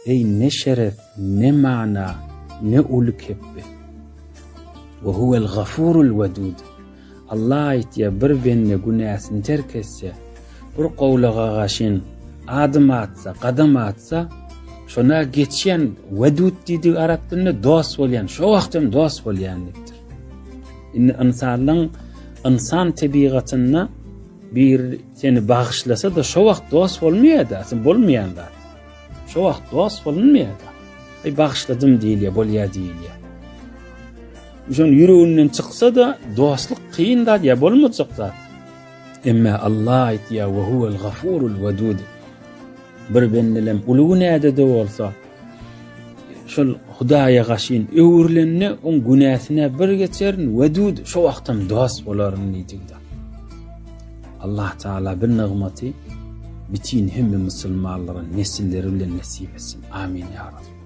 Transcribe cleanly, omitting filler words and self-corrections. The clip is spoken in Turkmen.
Eý ne şeref, ne mana, ne uly kepbe. We huwel gafurul wedud. Allah aýtýar, bir bende günäsini terk etse, bir gowluga gaşyn adym atsa, gadam atsa, şona geçýän wedud diýdigi arap dilinde dost bolýan, şo wagt hem dost bolýan diýipdir. Indi ynsanlaň ynsan tebigatynda bir seni bagyşlasa-da şo wagt dost bolmaýar-da, aslynda bolmaýan zat. Şo wagt dost bolunmaýar-da. Aý bagyşladym diýilýär, bolýar diýilýär. Şoň ýüreginden çyksa-da dostluk kyn zat ýa bolmajak zat. Emma Allah aýtýar, "Ve huvel gafurul wedud." Bir bendelem uly günäde-de bolsa, şol Hudaýa gaşyn öwrülende oň günäsine bir geçerin, wedud, şo wagtam dost bolaryn diýdi. Allah Taala bir nygmaty bütin hemme musulmanlara nesilleri bilen nesip etsin. Amin ya Rabbi.